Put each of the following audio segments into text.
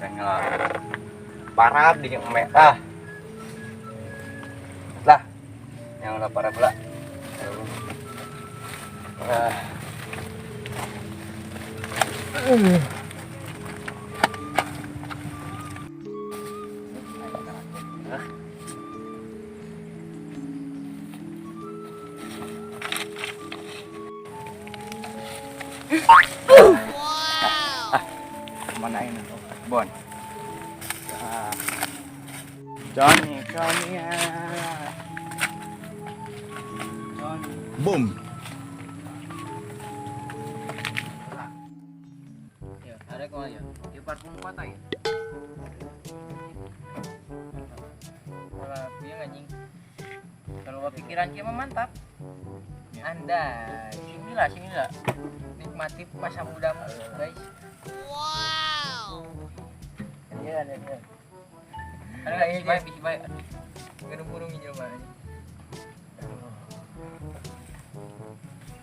Pengen parab di mek ah. Lah. Yang lah parab lah. Ah. Mana ini? Bon. Ah. Johnny, Johnny. Ah. Johnny. Boom. Ya, ada kau ya. Di parfum kota ya. Kalau punya anjing. Kalau pikiran kia mah mantap. Anda sinilah sinilah. Nikmati masa mudamu, guys. Iya, iya. Ada isi baik, isi baik. Aduh. Kena burung hijau mah.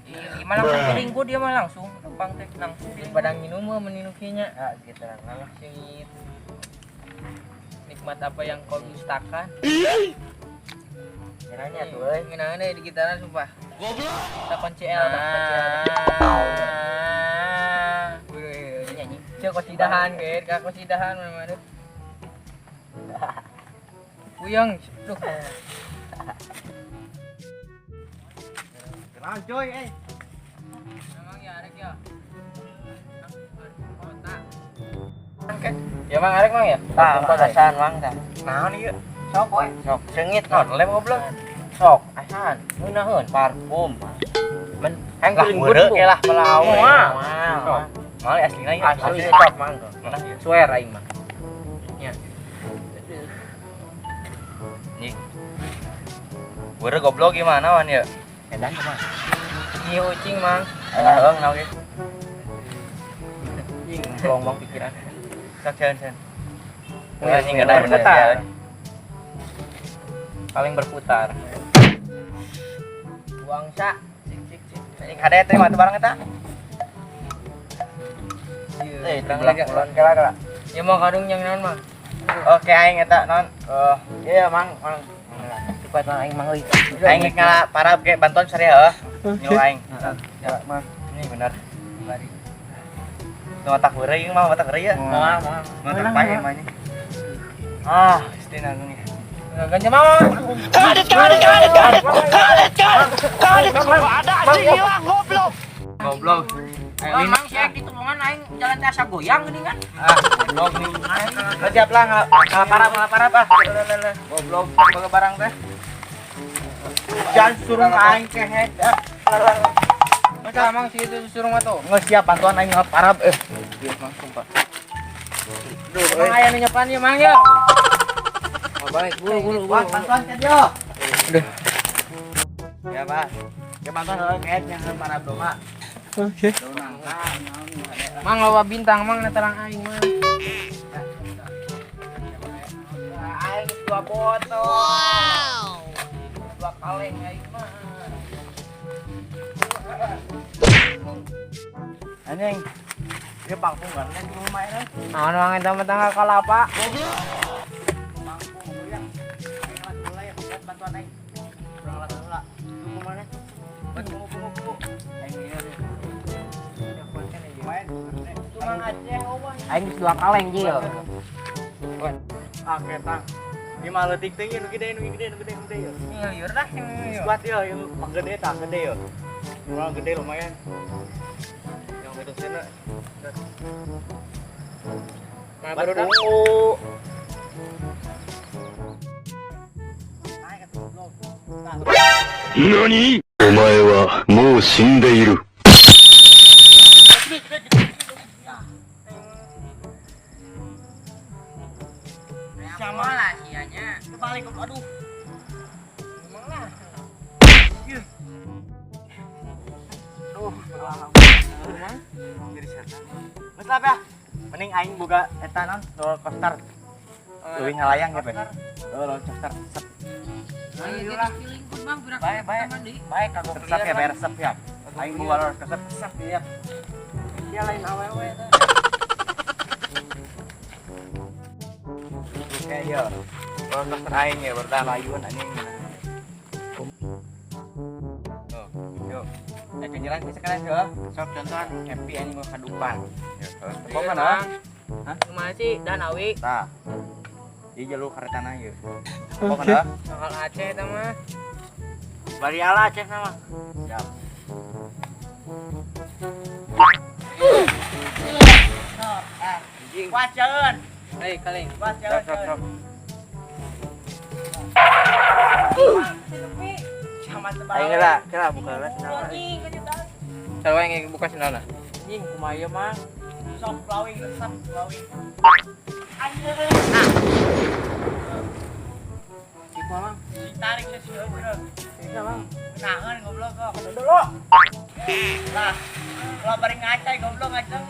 Iya, gimana langsung feeling gua dia mah langsung lempang teh langsung feeling. Padang minum mah meninukinya. Ah, gitu lah. Singit. Nikmat apa yang kau dustakan? Nanya tuh, euy. Ngeunaan di gitaran sumpah. Goblok. Tak kunci L, tak kunci L. Nyanyi. Cek kosidahan, ge, ka kosidahan mana-mana. Puyeng, duh. Kenal coy, eh. Memang ya arek ya. Kota. Oke. Ya mang arek mang ya? Tah, asan mang tah. Naon ieu? Sok we. Sok sengit Naon lem goblok. Sok asan ngeunaheun parfum. Men hayang Lah feeling weureu good ke lah melau. Moal. Moal. Moal aslina ieu. Asli sok mang. Swear aing mah. Nya. Nih. Weureu goblok gimana wan ya? Edan kumaha? Ieu ucing mang. Heeh, naon ge? Ing plong bang pikiran. Sok jalan sen. Wih, Anjing enggak bener berputar. ya. Paling berputar. Buang sa. Cik cik cik. Anjing hade teh mah barang eta. Eh, Belah kulon kela kela. Ya mau kadung yang naon mah. Oke aing eta naon? Iya mang mang. Cepat mang aing mang euy. Aing geus ngala parab ge bantuan sare heuh. Nyu aing. Ya mang. Ini bener. Nu otak heureuy ieu mah otak heureuy ya. Moal, moal. Mah pae mah nya. Ah, isti nanggung ya. Ganja mah. Kadet, kadet, kadet, kadet, kadet, kadet, kadet. Ada anjing hilang, goblok. Goblok. Aing mang si aing ditulungan aing jalan teh asa goyang geuning kan. Ah, goblok nih. Lah siap lah ngala parab ah. Goblok boga barang teh. Jangan suruh aing kehed. Masa mang si itu suruh mah tuh. Nggak siap bantuan aing ngala parab eh. Ieu mang sumpah. Duh, mang aya nu nyepan ieu mang ya. Oh, balik buru buru buru. Wah, bantuan kan yo. Aduh. Ya, Pak. Ya bantuan heuh kehed yang parab doma. Oke. Mang loba bintang mang netelang aing mang. Aing dua botol. Wow. Dua kaleng aing mah. Anjing. Dia pangpung kan di rumah ini. Naon mang eta mah tanggal kalapa. Pangpung goyang. Aing lah heula ya, bantuan aing. Urang lah heula. Tunggu mana? Tunggu tunggu tunggu. Aing ieu. Main. Mang Aceh oh Aing geus dua kaleng jil. Ah, ketang. Di mah leutik teh nu gede nu gede nu gede nu gede ya. Liur lah. Kuat ya, yang gede tah gede ya. Lumayan gede lumayan. Yang gede sana. Nah, baru dah. 何？お前はもう死んでいる。 Sama lah sianya. Kebalik, aduh. Emang lah. Aduh, emang jadi setan. Geus lah ya. Mending aing boga eta naon roller coaster. Leuwih ngalayang ya, Pe. Roller coaster. Set. Ayo lah. Bae, bae. Bae kagok Resep ya, bae resep ya. Aing boga roller coaster resep ya. Dia lain awewe teh. Kayak yo. Roller coaster aing ya berda layun anjing. Tuh, yuk. Eh jalan ke sekarang yo. Sok contohan happy anjing gua kadupan. Yo, kok mana? Hah? Kumaha sih Danawi? Tah. Ieu jalur karetana ieu. Kok mana? Soal Aceh eta mah. Bari ala Aceh nama. Siap. Anjing. Waceun. Hei, kaling. Waceun. Sok, sok, sok. Sama tebal. Aing lah, kira buka lah sendal. Anjing, kejutan. Sarua yang buka sendalna. Anjing kumaha ieu mah? Sok blowing resep blowing. Anjing. Tipu mang. Tarik sih bro. Bisa mang. Nahan goblok kok. Dulu. Lah, kalau bari ngacai goblok ngaceng.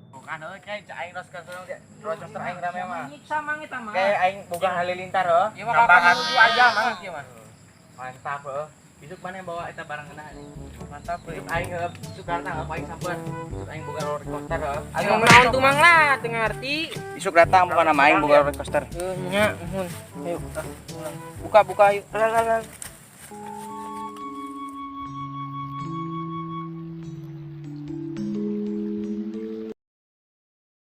Bukan euy, kayak cak aing roller coaster roller coaster aing rame mah. Nyiksa mang eta mah. Kayak aing boga halilintar heuh. Ieu mah kakak menuju aja mang ieu mah. Mantap heuh. Besok mana yang bawa eta barang kena anjing. Mantap. Besok aing heuh Soekarno heuh aing sampeun. Besok aing boga roller coaster heuh. Aing naon tuh mang lah, teu ngarti. Isuk datang bukan nama aing boga roller coaster. Heuh nya, muhun. Ayo, buka buka ayo. Lah lah lah.